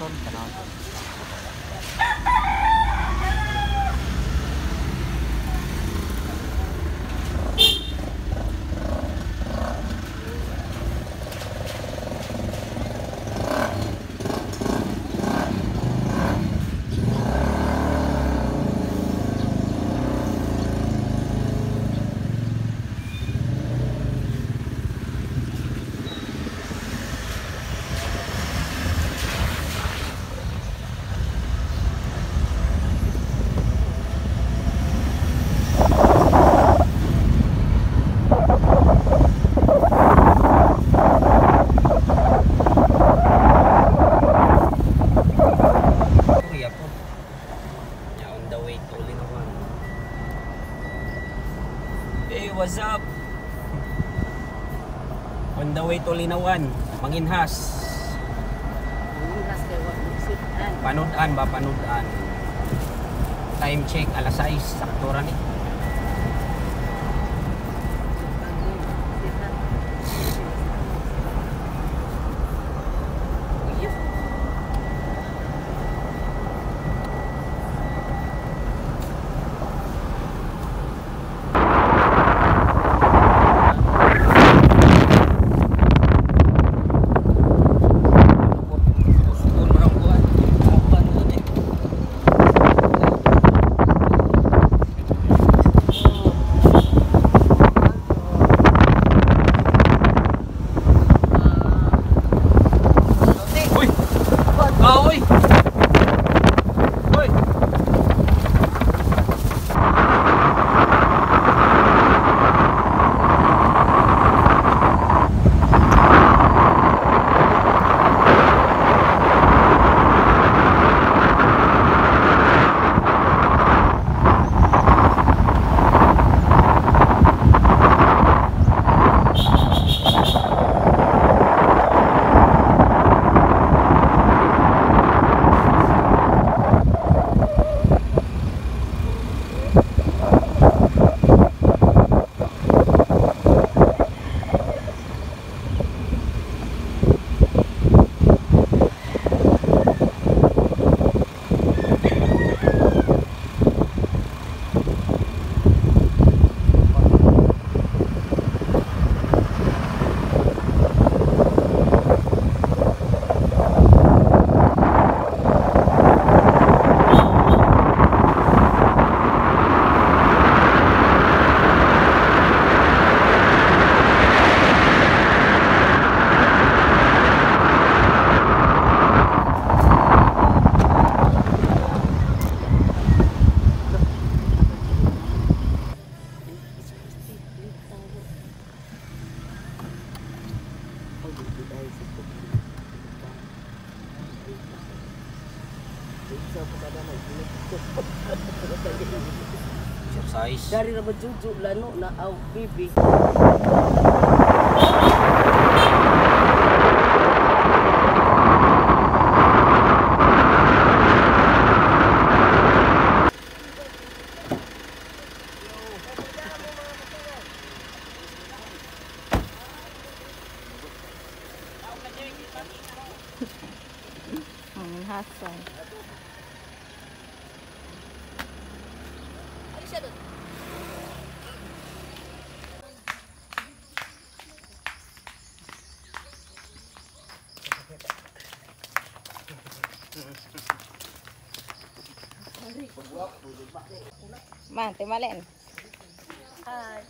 Quezon, tanaw. On the way to Linawan. Hey, what's up? On the way to Linawan, Manginhas. Panud-an ba, panud-an. Time check, alas 6, sakto ra ni. Exercise. Dari na majuju lano na aw bibi. Hasan. Man, te malen. Hi.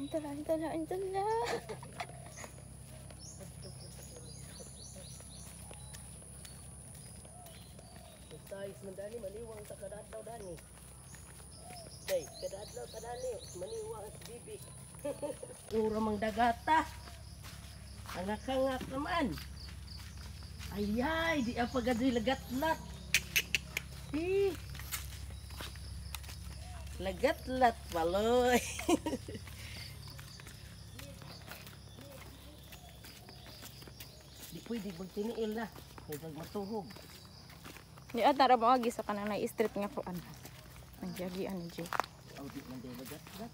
Antala, antala, antala. Ayos man dani, maniwang sa kadadlaw dani. Day, kadadlaw ta dani, maniwang sa bibi. Ura mang dagata. Angak-angak naman. Ayay, di ang pagadoy lagatlat. Eh. Lagatlat paloy. Di pwede magtiniil na. May magmatuhog. Ni atara mo agi sa kanang na street nga kuan. Ang giagian ni Jay. Aw, di man day lagatlat.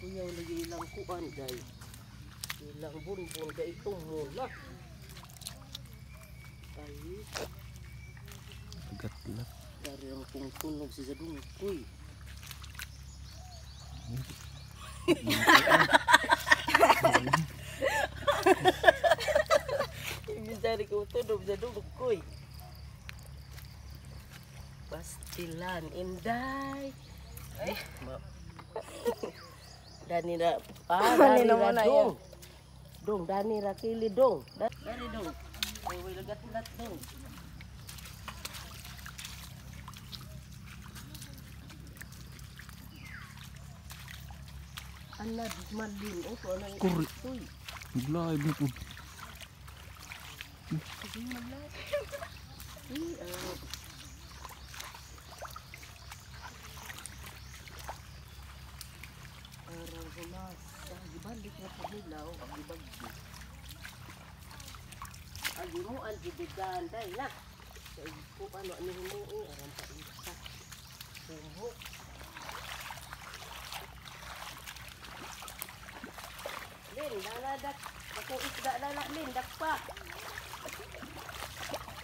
Kuyaw lagi ilang kuan day. Ilang bunbun kay itong mula. Ay, Lagatlat. dari ang kung tunog si Zadungkoy. Ibig dari ko tunog Zadungkoy. Pastilan, inday. Ay, dani na, ah, dani Dani na na muna dong. Dong, dani ra kili dong. Dani dong. Uy, lagat-lat dong. Ala, malin. Oh, to ano Kuri. Uy, Live na po. sige maglat. Uy, ah. Araw humasa. Gibalik na po nila. Oh, ang gibagyo. Ang gimuan, gibigan. Dahil na. Sa ko, ano, ano himuin. Aram pa isa. Humok. Lin, daladak. Ako isda dala, Lin, dakpa.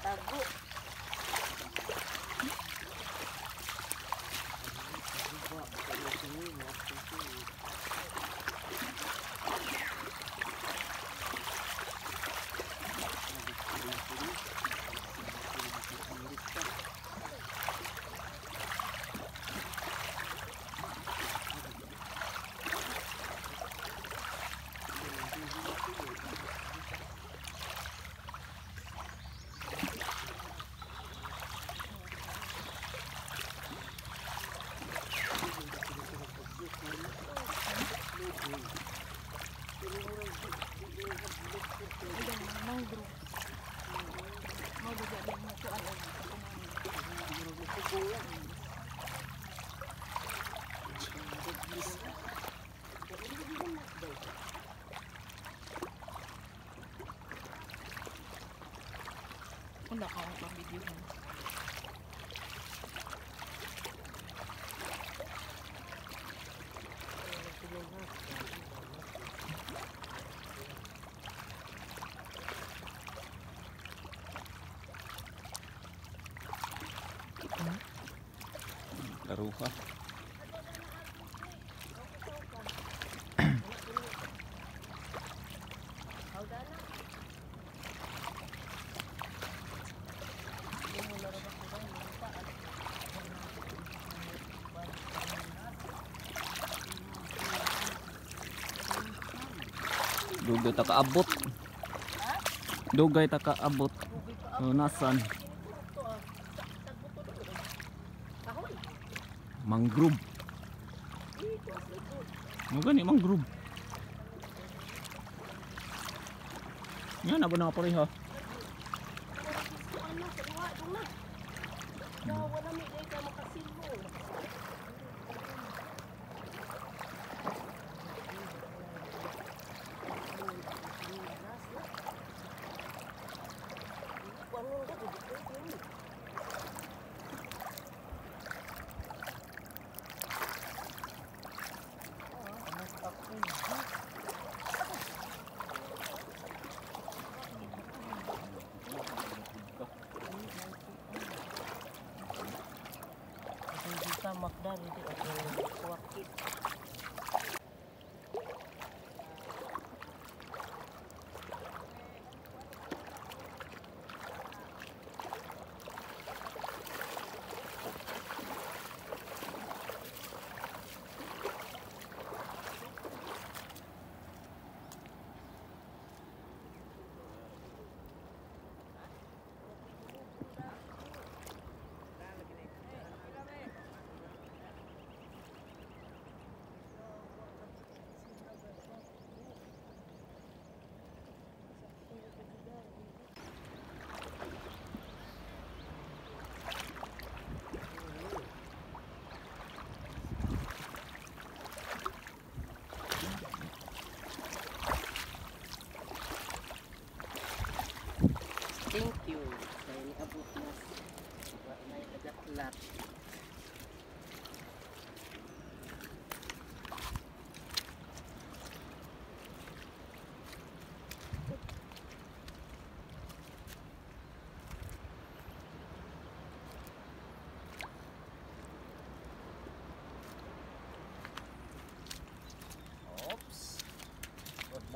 Tago. Wala ka akong pang-video. Laro ka. Dugay ta kaabot. Dugay ta kaabot. Oh, nasan? Mangrove. Mo gani mangrove. Nga na ba na pareha?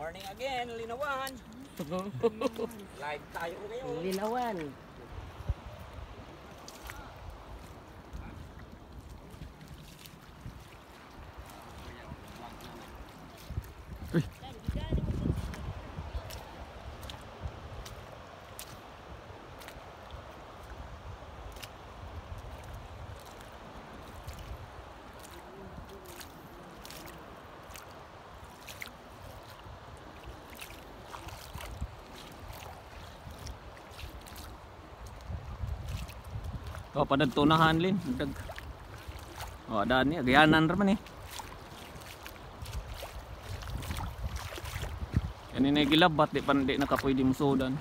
Morning again, Linawan. Live tayo ngayon. Linawan. Uy. Oh, padagtunahan lin. Dag. Oh, daan ni gayanan ra man eh. Kani na gilabat di pan di nakapwede musudan.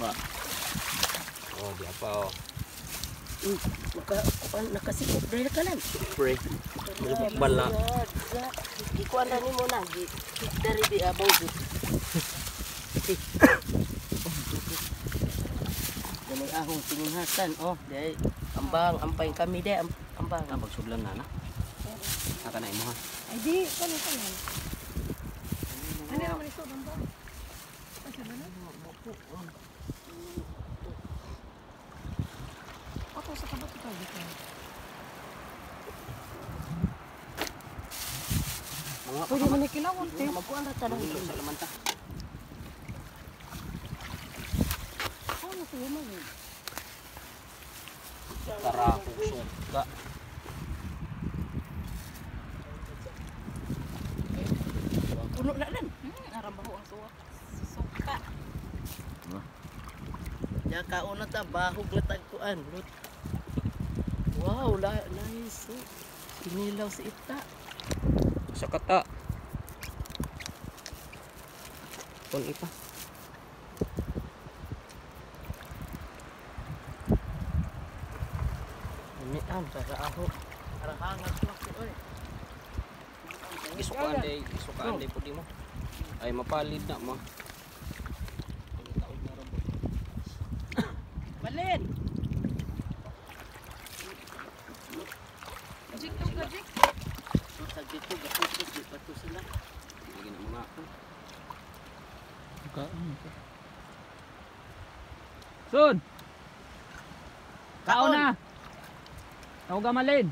Pa. Oh, di apa oh. Maka, nakasikop dahil ka lang. Pre. Bala. Ikuan na ni mo na. Dari di abaw gud. Ganay ahong tinginhasan. Oh, dahil ambang, ampay kami dahil. Ambang. Ah, pagsudlan na na. Naka na imo ha. Ay di, kano ka yan? Ano naman ito, bamba? Asa ba na? Ako sa kabat ikaw dito. Pwede mo na kilawon, te. Magkuan ra tanong Sa laman ta. Ano kuya mo? Tara, suka. Puno na lang. Arambaho ang suwa. Suka. Ya kauna ta bahog na tagkuan. Wow, la nice. Oh. Kinilaw si ita. Sa kata. Kun ipa. Ini am tara aho. Arahangan ko oy. Isukaan day, isukaan day pud mo. Ay mapalid na mo. Di pa to sila. Lagi na mga ako. Son! Kaon na! Tawag ka malin.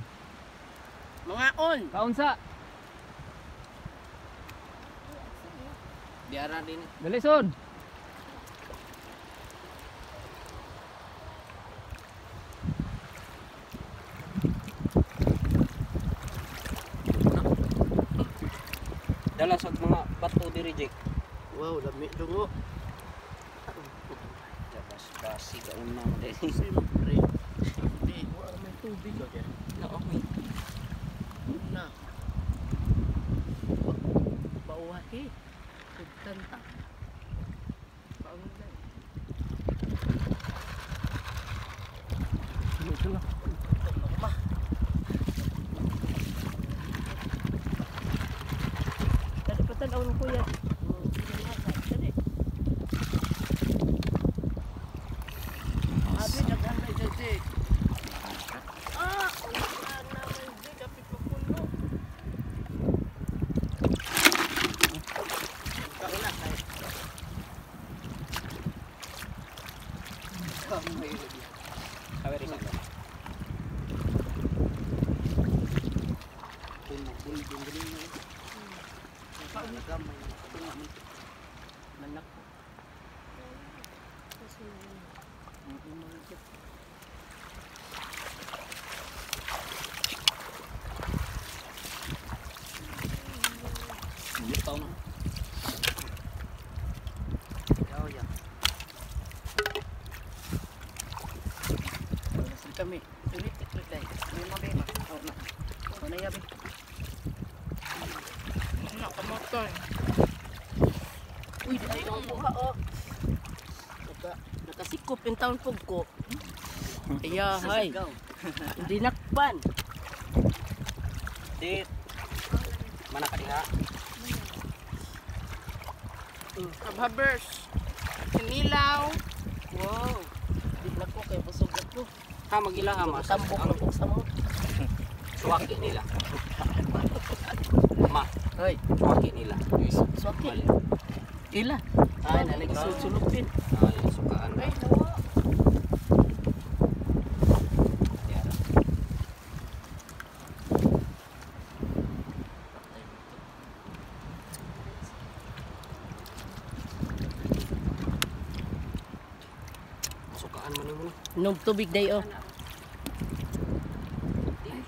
Mga on. Kaon sa. Diara din. Dali, Son. Dala sa mga bato diri, Jake. Wow, lami dungo. Dabas basi ka una mo din. Siyempre. Di, wala may tubig. Okay. No, okay. Na. Bauhaki. Pagkanta. Paundan. Ma. Dali pa tan-aw ng kuya. Dali. Abi, daghan na dyan, Jake. Ah! Wala naman, Jake. Kapit mapuno. Kauna, kay. Kawe rin sa. Manak. Lutaw na. Yaw, yaw. Kami. Ulit, ulit, ulit. May mabema. Oh, na. Oh, na yabi. Nakamotor. Uy, di ay ang buha, oh. Nakasikop in town pug ko. Ayahay. Hindi nakpan. Di. Mana ka diha? Habhabers. Kinilaw. Wow. Di na ko kay busog na ko. Ha magila ha mas. Tambok na ko sa mo. Suwaki nila. Ma, Hoy, suwaki nila. swaki. Mali. Ila. Ay, na lagi sulupin. Ay, sukaan. Ay, nawa. Diara. Sukaan man nimo ni. Inom tubig day oh.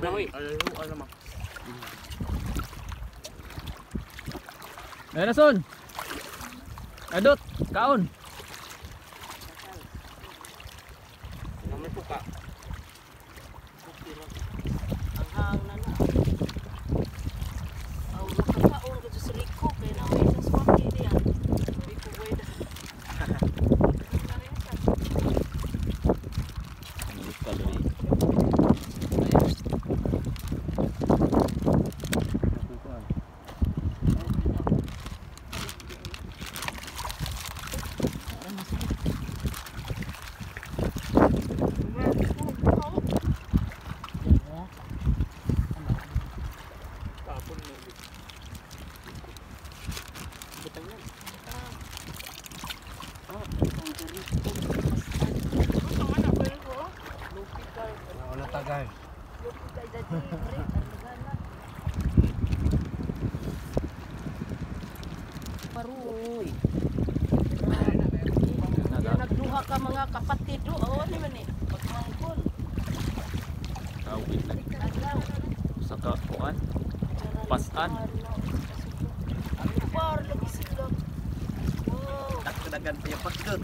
Hoy. Dali na, Son. Adot, kaon. Naman po ka. Ang hang na na. Aw, makakaon ka sa Rico kay na may isang swaki diyan. Rico Bueda. Gusto man ako yun ko. Wala tagay. Paruoy. Yan nagduha ka mga kapatid do. Oh, ni man eh. Pagmangkon. Kawit na. Agaw. Sa ka, kuan. Pasan. Par lagi sila. Wow. Dagan pa yung pagdot.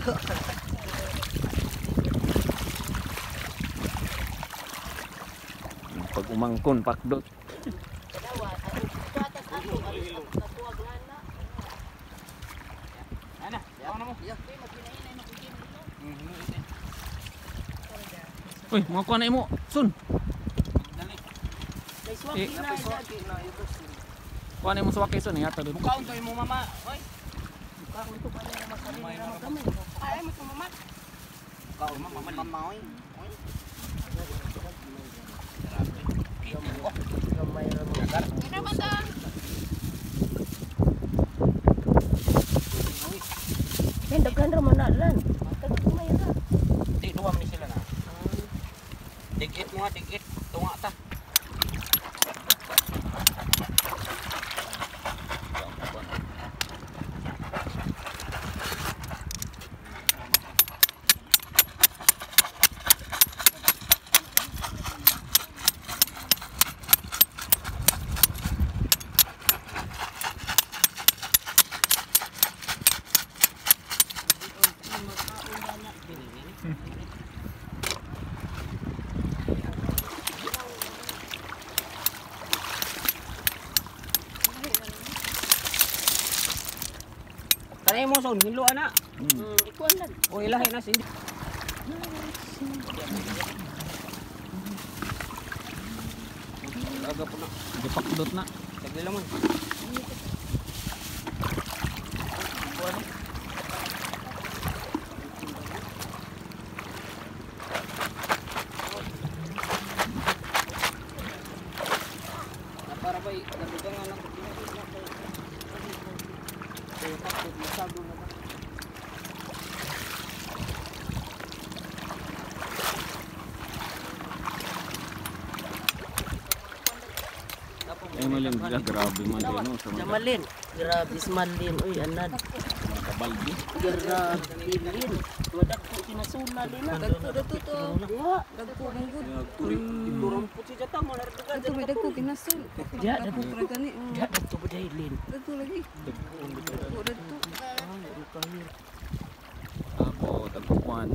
Pag umangkon, pakdot. Kadawa, ano patas ato, ano katuwag na. Ana, yaw na mo. Uy, mga kuan na imo. Son, May swaki Eh, na lagi. kuan na imo sa waki, Son. Ingatan doon. Mukaon to imo mama. Oy. Kaon to pa na makarina na kami. Ay, mo mama. Mukaon mama mama oy. Oy. Gamay ra mo. Ano ba ta? Dalan. Matag may ra. Di duwa man ni sila na. Digit mo nga, digit. Tunga ta. Tanay mo son, hinlo ana. Ikuan lang. O ilahi na sindi. Aga po na. Gipakdot na. Sagli lang man. Para ba nadugang nga lang. Ay malin, grabe man din no sa mga Jamalin. Grabe smalin. Uy, anad. mga kabaldi. Grabe lin. Wadak ko kinasula din na. Dagko dagko to. Diha. Dagko man gud. Ito si Jata mo nardugan. Dagko may dagko kinasul. Diha, Dagko ra gani. Diha dagto ba dahil lin. Dagko lagi. Dagko dagko. Ako tagkuan.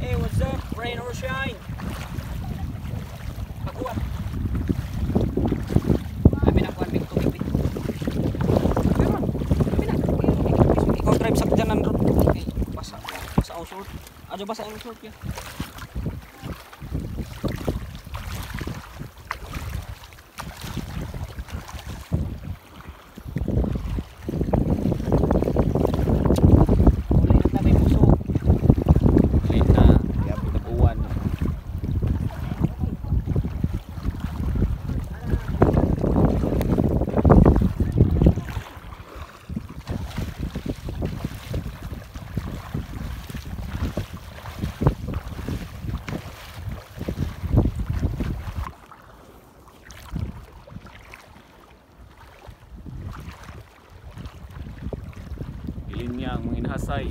Hey, what's up? Rain or shine? Pakuha. Kami na kuhan, big tubig. Meron. Kami na. Ikaw drive sa dyan ang road. Eh, basa. Basa ang short. Adyo basa ang short ya. Uli na tabi puso. Late na, kaya tag-uwan. Ilinya ang mga inhasay.